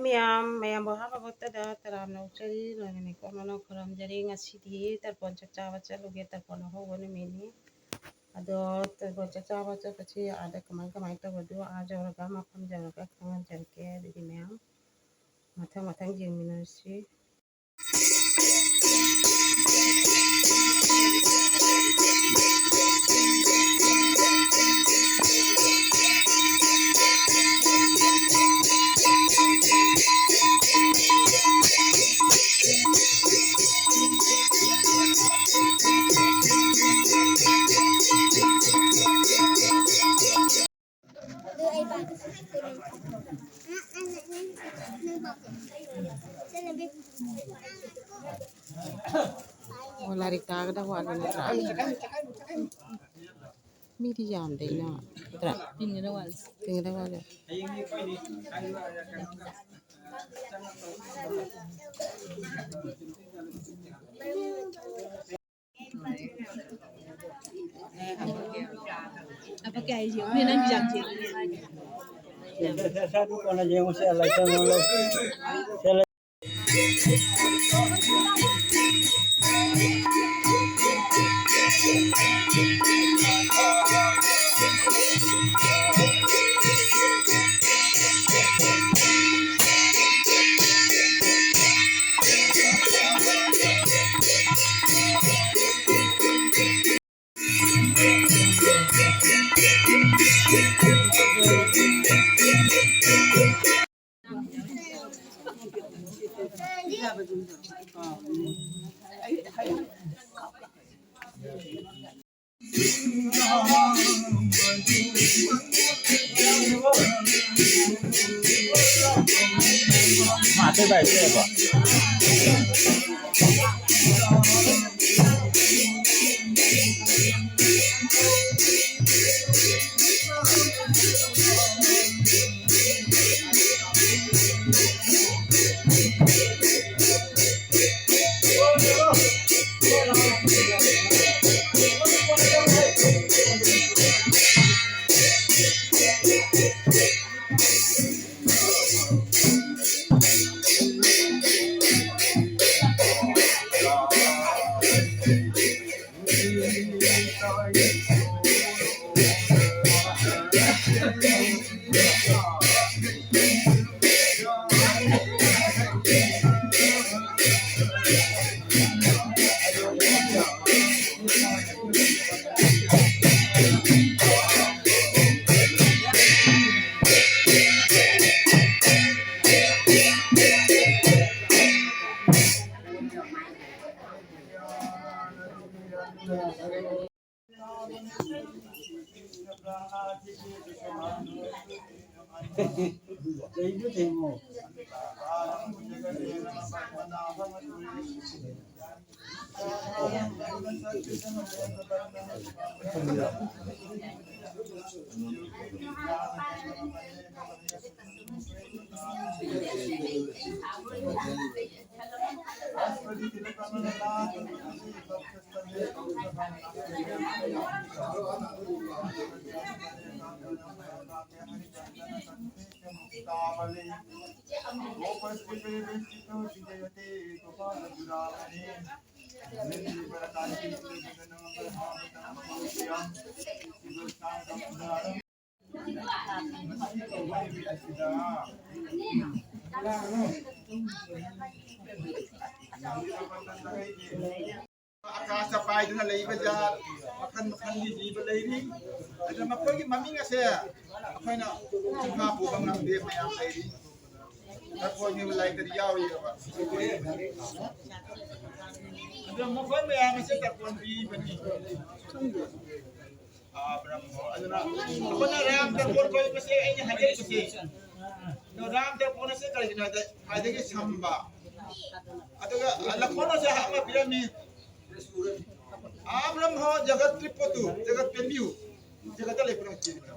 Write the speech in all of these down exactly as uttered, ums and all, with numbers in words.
ꯃꯌꯥꯝ, ꯃꯌꯥꯝꯕꯨ ꯑꯍꯥꯟꯕ ꯚꯛꯇꯗ ꯇꯔꯥꯝꯅ ꯑꯣꯛꯆꯔꯤ, ꯂꯣꯏꯅ ꯅꯤꯡꯈꯣ ꯃꯅꯧ ꯈꯨꯔꯨꯝꯖꯔꯤ꯫ ꯉꯁꯤꯗꯤ ꯇꯔꯄꯣꯟ ꯆꯥꯛ ꯆꯥꯕ ꯆꯠꯂꯨꯒꯦ, ꯇꯔꯄꯣꯟ ꯑꯍꯧꯕ ꯅꯨꯃꯤꯠꯅꯤ꯫ ꯑꯗꯣ ꯇꯔꯄꯣꯟ ꯆꯥꯛ ꯆꯥꯕ ꯆꯠꯄꯁꯤ ꯑꯥꯗ ꯀꯃꯥꯏ ꯀꯃꯥꯏ ꯇꯧꯕꯗꯣ ꯑꯥ ꯌꯧꯔꯒ, ꯃꯐꯝ ꯌꯧꯔꯒ ꯈꯪꯍꯟꯖꯔꯛꯀꯦ꯫ ꯑꯗꯨꯗꯤ ꯃꯌꯥꯝ ꯃꯊꯪ ꯃꯊꯪ ꯌꯦꯡꯃꯤꯟꯅꯔꯁꯤ꯫ ꯑꯣ, ꯂꯥꯏꯔꯤꯛ ꯇꯥꯒꯗꯕ ꯋꯥꯠꯂꯤ ꯅꯠꯇ꯭ꯔꯥ? ꯃꯤꯗꯤ ꯌꯥꯝꯗꯦ ꯏꯅꯥ, ꯅꯠꯇ꯭ꯔꯥ? ꯇꯤꯟꯒꯗꯕ ꯋꯥꯠꯂꯤ꯫ ꯇꯤꯟꯒꯗꯕ ꯋꯥꯠꯂꯤ꯫ ꯑꯀꯥꯁꯇ ꯄꯥꯏꯗꯨꯅ ꯂꯩꯕ ꯖꯥꯠ ꯃꯈꯜ ꯃꯈꯜꯒꯤ ꯖꯤꯕ ꯂꯩꯔꯤ꯫ ꯑꯗꯨꯅ ꯃꯈꯣꯏꯒꯤ ꯃꯃꯤꯡ ꯑꯁꯦ ꯑꯩꯈꯣꯏꯅ ꯆꯤꯟꯐꯥ ꯄꯨꯕ ꯉꯝꯗꯦ, ꯃꯌꯥꯝ ꯂꯩꯔꯤ꯫ ꯇꯔꯄꯣꯟꯒꯤ ꯂꯥꯏꯔꯤꯛꯇꯗꯤ ꯌꯥꯎꯔꯤꯑꯕ꯫ ꯑꯗꯨꯅ ꯃꯈꯣꯏ ꯃꯌꯥꯝ ꯑꯁꯦ ꯇꯔꯄꯣꯟ ꯄꯤꯕꯅꯤ꯫ ꯑꯥ, ꯕ꯭ꯔꯍ꯭ꯃ꯫ ꯑꯗꯨꯅ ꯑꯩꯈꯣꯏꯅ ꯔꯥꯝ ꯇꯔꯄꯣꯟ ꯀꯣꯏꯕꯁꯦ ꯑꯩꯅ ꯍꯥꯏꯖꯔꯤꯕꯁꯦ, ꯑꯗꯣ ꯔꯥꯝ ꯇꯔꯄꯣꯟ ꯑꯁꯦ ꯀꯔꯤꯒꯤꯅꯣ ꯍꯥꯏꯗ ꯈ꯭ꯋꯥꯏꯗꯒꯤ ꯁꯝꯕ, ꯑꯗꯨꯒ ꯂꯐꯣꯏ ꯑꯁꯦ ꯑꯃ ꯄꯤꯔꯝꯃꯤ꯫ ꯑꯥ, ꯕ꯭ꯔꯍ꯭ꯃ, ꯖꯒꯠ ꯇ꯭ꯔꯤꯞꯄꯣꯇꯨ, ꯖꯒꯠ ꯄꯦꯟꯕꯤꯌꯨ, ꯖꯒꯠꯇ ꯂꯩꯕ ꯂꯣꯏ ꯆꯦꯟꯕꯤꯌꯨ꯫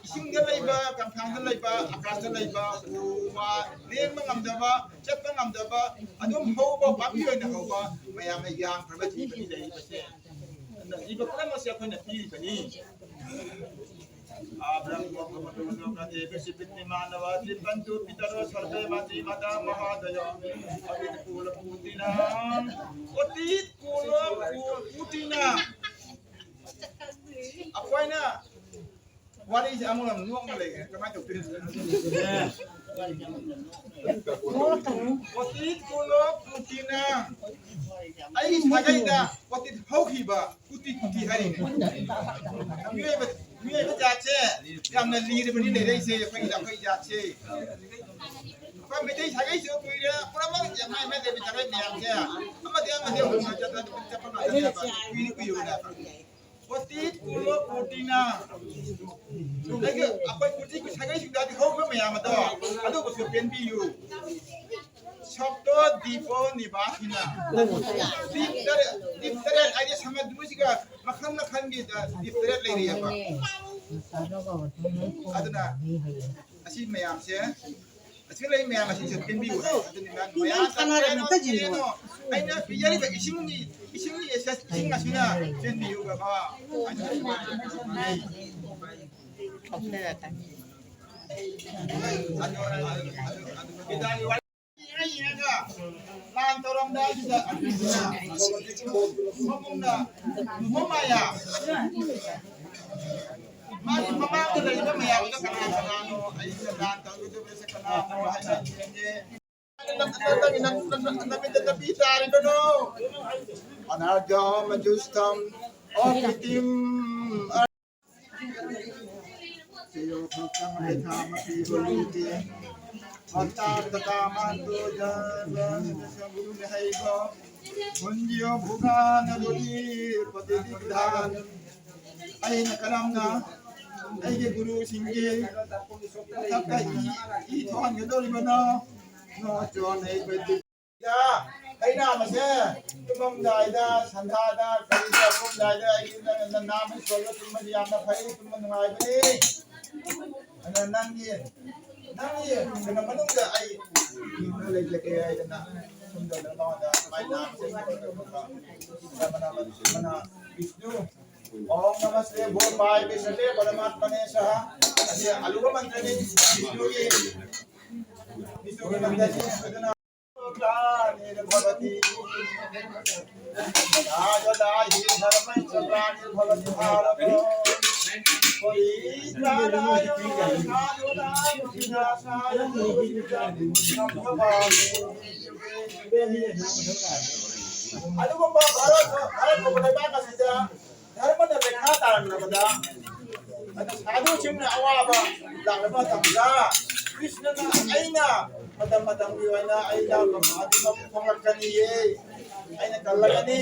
ꯏꯁꯤꯡꯗ ꯂꯩꯕ, ꯀꯪꯐꯥꯟꯗ ꯂꯩꯕ, ꯑꯀꯥꯁꯇ ꯂꯩꯕ, ꯎ ꯋꯥ ꯂꯦꯡꯕ ꯉꯝꯗꯕ, ꯆꯠꯄ ꯉꯝꯗꯕ, ꯑꯗꯨꯝ ꯍꯧꯕ, ꯄꯥꯝꯕꯤ ꯑꯣꯏꯅ ꯍꯧꯕ ꯃꯌꯥꯝꯅ ꯌꯥꯝꯈ꯭ꯔꯕ ꯖꯤꯕꯅꯤ ꯂꯩꯔꯤꯕꯁꯦ꯫ ꯑꯗꯨꯅ ꯖꯤꯕ ꯄꯨꯝꯅꯃꯛꯁꯦ ꯑꯩꯈꯣꯏꯅ ꯄꯤꯔꯤꯕꯅꯤ꯫ ꯑꯥ, ꯕ꯭ꯔꯍ꯭ꯃ ꯕ꯭ꯔꯍ꯭ꯃ ꯂꯣꯀꯗꯦꯕꯦꯁꯨ ꯄꯤꯇ꯭ꯔꯤꯃꯥꯅꯕ ꯇ꯭ꯔꯤꯄꯟꯇꯨ ꯄꯤꯇꯔꯣ ꯁꯔꯕꯦ ꯃꯥꯇ꯭ꯔꯤ ꯃꯥꯇꯥ ꯃꯍꯥꯗꯌꯣ ꯑꯄꯤꯠ ꯀꯨꯂ ꯄꯨꯇꯤꯅꯥꯝ꯫ ꯑꯇꯤꯠ ꯀꯨꯂ ꯄꯨ-, ꯄꯨꯇꯤꯅꯥꯝ꯫ ꯑꯩꯈꯣꯏꯅ ꯋꯥꯔꯤꯁꯦ ꯑꯃꯒ ꯑꯃ ꯅꯣꯛꯅ ꯂꯩꯈ꯭ꯔꯦ꯫ ꯀꯃꯥꯏꯅ ꯇꯧꯗꯣꯏꯅꯣ? ꯄꯣꯇꯤꯠ ꯀꯨꯂꯣ ꯀꯨꯇꯤꯅ꯫ ꯑꯩꯒꯤ ꯁꯥꯒꯩꯗ ꯄꯣꯇꯤꯠ ꯍꯧꯈꯤꯕ ꯀꯨꯇꯤ ꯀꯨꯇꯤ ꯍꯥꯏꯔꯤꯅꯦ꯫ ꯃꯤꯑꯣꯏꯕ, ꯃꯤꯑꯣꯏꯕ ꯖꯥꯠꯁꯦ ꯌꯥꯝꯅ ꯂꯤꯔꯕꯅꯤ ꯂꯩꯔꯛꯏꯁꯦ, ꯑꯩꯈꯣꯏꯒꯤ ꯂꯝꯀꯩ ꯖꯥꯠꯁꯦ꯫ ꯑꯩꯈꯣꯏ ꯃꯩꯇꯩ ꯁꯥꯒꯩꯁꯨ ꯀꯨꯏꯔꯦ, ꯄꯨꯝꯅꯃꯛ ꯃꯥꯏ ꯃꯥꯏ ꯂꯩꯕ ꯁꯥꯒꯩ ꯃꯌꯥꯝꯁꯦ ꯑꯃꯗꯤ ꯑꯃꯗꯤ ꯍꯧꯅ ꯆꯠꯅ ꯆꯠꯄ ꯉꯥꯛꯇꯅꯦꯕ꯫ ꯀꯨꯏꯗꯤ ꯀꯨꯏꯔꯕꯅꯦꯕ꯫ ꯀꯣꯇꯤ ꯀꯨꯂꯣ ꯀꯣꯇꯤꯅ꯫ ꯑꯩꯒꯤ ꯑꯩꯈꯣꯏ ꯀꯨꯇꯤ ꯁꯥꯒꯩꯁꯤꯡꯗꯗꯤ ꯍꯧꯕ ꯃꯌꯥꯝ ꯑꯗꯣ ꯑꯗꯨꯕꯨꯁꯨ ꯄꯦꯟꯕꯤꯌꯨ꯫ ꯁꯞꯇꯣ ꯗꯤꯄꯣ ꯅꯤꯕꯥꯁꯤꯅ꯫ ꯗꯤꯞ ꯇꯔꯦꯠ, ꯗꯤꯞ ꯇꯔꯦꯠ ꯍꯥꯏꯗꯤ ꯁꯃꯨꯗ꯭ꯔꯁꯤꯒ ꯃꯈꯜ ꯃꯈꯜꯒꯤ ꯗꯤꯞ ꯇꯔꯦꯠ ꯂꯩꯔꯤꯑꯕ꯫ ꯑꯗꯨꯅ ꯑꯁꯤ ꯃꯌꯥꯝꯁꯦ, ꯑꯁꯤ ꯂꯩ ꯃꯌꯥꯝ ꯑꯁꯤꯁꯨ ꯄꯦꯟꯕꯤꯌꯨ꯫ ꯑꯗꯨꯅ ꯃꯌꯥꯝ ꯀꯩꯅꯣ, ꯑꯩꯅ ꯄꯤꯖꯔꯤꯕ ꯏꯁꯤꯡꯒꯤ, ꯏꯁꯤꯡꯒꯤ ꯑꯦꯁꯦꯁ ꯏꯁꯤꯡ ꯑꯁꯤꯅ ꯄꯦꯟꯕꯤꯌꯨ ꯕꯕꯥ꯫ ꯑꯗꯨ, ꯑꯗꯨ, ꯑꯗꯨ, ꯑꯗꯨ, ꯑꯗꯨ, ꯑꯗꯨ, ꯂꯥꯟ ꯇꯧꯔꯝꯗꯥꯏꯁꯤꯗ ꯃꯕꯨꯡꯅ ꯃꯃꯥꯌꯥ ꯃꯥꯒꯤ ꯃꯃꯥꯡꯗ ꯂꯩꯔꯤꯕ ꯃꯌꯥꯝꯗꯣ ꯀꯅꯥ ꯀꯅꯥꯅꯣ? ꯑꯩꯅ ꯂꯥꯟ ꯇꯧꯒꯗꯕꯁꯦ ꯀꯅꯥꯅꯣ ꯍꯥꯏꯅ ꯌꯦꯡꯒꯦ꯫ ꯅꯃꯤꯠꯇ ꯅꯄꯤ ꯇꯥꯔꯤꯕꯅꯣ? ꯑꯅꯥꯒꯝ ꯑꯖꯨꯁꯇꯝ ꯑꯣꯄꯤꯇꯤꯝ ꯑꯩꯅ ꯀꯔꯝꯅ ꯑꯩꯒꯤ ꯒꯨꯔꯨꯁꯤꯡꯒꯤ ꯃꯊꯛꯇ ꯏ, ꯏ ꯊꯣꯛꯍꯟꯒꯗꯧꯔꯤꯕꯅꯣ? ꯅꯣ ꯆꯣꯟ ꯑꯩ ꯂꯥꯏꯅꯥ ꯑꯃꯁꯦ ꯇꯨꯝꯃꯝꯗꯥꯏꯗ, ꯁꯟꯗꯥꯗ, ꯀꯔꯤꯗ ꯇꯨꯝꯃꯝꯗꯥꯏꯗ ꯑꯩꯒꯤ ꯅ-, ꯅ-, ꯅꯥꯝꯃ ꯁꯣꯜꯂ ꯇꯨꯝꯕꯗꯤ ꯌꯥꯝꯅ ꯐꯩ, ꯇꯨꯝꯕ ꯅꯨꯡꯉꯥꯏꯕꯅꯤ꯫ ꯑꯗ ꯅꯪꯒꯤ, ꯅꯪꯒꯤ ꯀꯩꯅꯣ ꯃꯅꯨꯡꯗ ꯑꯩ ꯌꯨꯝꯗ ꯂꯩꯖꯒꯦ ꯍꯥꯏꯗꯅ ꯁꯨꯝꯗ ꯃꯉꯣꯟꯗ ꯃꯥꯏ ꯅꯥꯝꯃꯁꯦ ꯁꯣꯜꯂꯒ ꯇꯨꯝꯕ꯫ ꯃꯅꯥ, ꯃꯅꯥ, ꯃꯅꯥ, ꯃꯅꯥ, ꯕꯤꯁꯅꯨ꯫ ॐ नमस्ते भूपाय विष्णवे परमात्मने सः। अद्य अलुगमन्त्रणे विष्णुवे, विष्णुवे मन्त्रणे अधुना ग्लानिर्भवति। यदा यदा हि धर्मस्य ग्लानिर्भवति भारत। परित्राणाय साधूनां विनाशाय दुष्कृतां संभवामि। ꯑꯗꯨꯒꯨꯝꯕ ꯚꯥꯔꯠ, ꯚꯥꯔꯠ ꯀꯧꯕ ꯂꯩꯕꯥꯛ ꯑꯁꯤꯗ ꯙꯔꯃꯅ ꯄꯩꯈꯥ ꯇꯥꯔꯝꯂꯕꯗ, ꯑꯗ ꯁꯥꯙꯨꯁꯤꯡꯅ ꯑꯋꯥꯕ ꯂꯥꯛꯂꯕ ꯃꯇꯝꯗ, ꯀ꯭ꯔꯤꯁꯅꯅ ꯑꯩꯅ ꯃꯇꯝ ꯃꯇꯝꯒꯤ ꯑꯣꯏꯅ ꯑꯩꯅ ꯃꯐꯝ ꯑꯗꯨꯃꯛ ꯐꯪꯂꯛꯀꯅꯤꯌꯦ, ꯑꯩꯅ ꯀꯜꯂꯒꯅꯤ,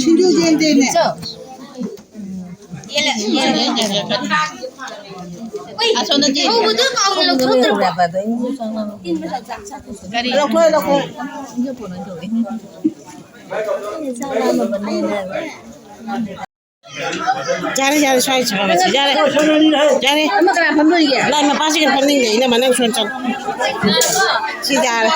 ꯁꯤꯡꯖꯨ ꯌꯦꯟꯗꯦꯅꯦ꯫ ꯑꯁꯣꯝꯗꯗꯤ ꯍꯧꯕꯗꯨ ꯀꯥꯎꯅ ꯂꯧꯊꯣꯛꯇ꯭ꯔꯕꯣ? ꯀꯔꯤ? ꯂꯧꯊꯣꯛꯑꯦ, ꯂꯧꯊꯣꯛꯑꯦ꯫ ꯌꯥꯔꯦ, ꯌꯥꯔꯦ, ꯁ꯭ꯋꯥꯏ ꯁꯥꯕꯁꯤ ꯌꯥꯔꯦ꯫ ꯌꯥꯔꯦ꯫ ꯑꯃ ꯀꯅꯥ ꯐꯝꯗꯣꯔꯤꯒꯦ? ꯂꯥꯏ ꯃꯄꯥꯁꯤꯒ ꯐꯝꯅꯤꯡꯗꯦ, ꯏꯅꯝꯃ, ꯅꯪ ꯁꯣꯟ ꯆꯠꯂꯣ꯫ ꯁꯤ ꯌꯥꯔꯦ꯫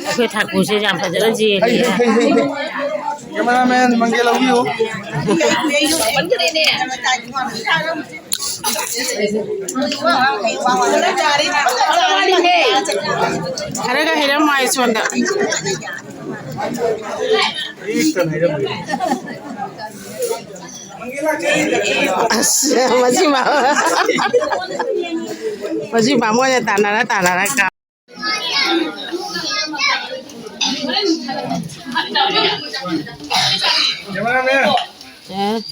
ꯑꯩꯈꯣꯏ ꯊꯥꯀꯨꯁꯦ ꯌꯥꯝ ꯐꯖꯅ ꯍꯩ, ꯌꯦꯡꯉꯦ꯫ ꯍꯩ, ꯍꯩ, ꯍꯩ, ꯍꯩ꯫ ꯀꯦꯃꯦꯔꯥꯃꯦꯟ ꯃꯪꯒꯦ ꯂꯧꯕꯤꯌꯨ꯫ ꯈꯔꯒ ꯍꯩꯔꯝꯃꯣ ꯑꯩ ꯁꯣꯝꯗ꯫ ꯑꯁ, ꯃꯁꯤ ꯃꯥ-, ꯃꯁꯤ ꯕꯥꯃꯣꯟꯅ ꯇꯥꯟꯅꯔ ꯇꯥꯟꯅꯔ ꯀꯥ-, ꯑꯦ꯫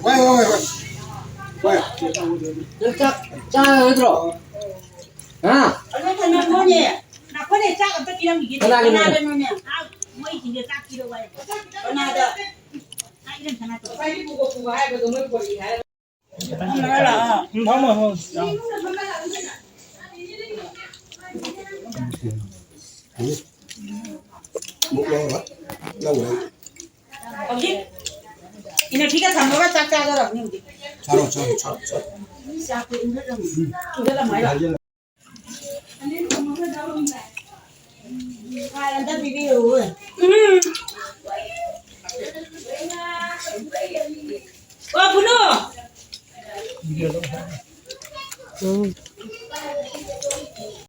ꯍꯣꯏ, ꯍꯣꯏ, ꯍꯣꯏ, ꯍꯣꯏ꯫ ꯍꯣꯏ꯫ ꯅꯪ ꯆꯥꯛ ꯆꯥꯔꯣꯏꯗ꯭ꯔꯣ? ꯍꯥ? ꯀꯅꯥꯒꯤꯅꯣ? ꯀꯅꯥꯗꯅꯣꯅꯦ? ꯑꯥ, ꯃꯣꯏꯁꯤꯡꯗ ꯆꯥꯛ ꯄꯤꯔꯛꯑꯣ ꯍꯥꯏ꯫ ꯀꯅꯥꯗ? ꯉꯁꯥꯏꯒꯤ ꯄꯨꯒ ꯄꯨꯒ ꯍꯥꯏꯕꯗꯣ ꯃꯣꯏ ꯄꯣꯔꯛꯏ ꯍꯥꯏꯔ꯫ ꯎꯝ, ꯐꯝꯃꯣ, ꯐꯝꯃꯣ꯫ ꯍꯧꯖꯤꯛ ꯏꯅꯔꯖꯤꯒ ꯊꯝꯃꯒ ꯆꯥꯛ ꯆꯥꯒꯗꯕꯅꯤ ꯍꯧꯖꯤꯛ꯫ ꯆꯥꯔꯣ, ꯆꯥꯔꯣ, ꯆꯥꯔꯣ, ꯆꯥꯔꯣ꯫ ꯆꯥꯛꯇꯣ ꯏꯟꯖꯜꯂꯝꯃꯣ꯫ ꯏꯟꯖꯜꯂꯝꯃꯣ ꯍꯥꯏꯔꯣ? ꯐꯥꯏꯜ ꯑꯝꯇ ꯄꯤꯕꯤꯔꯛꯎ꯫ ꯎꯝ꯫ ꯑꯣ, ꯄꯨꯅꯨ꯫ ꯎꯝ꯫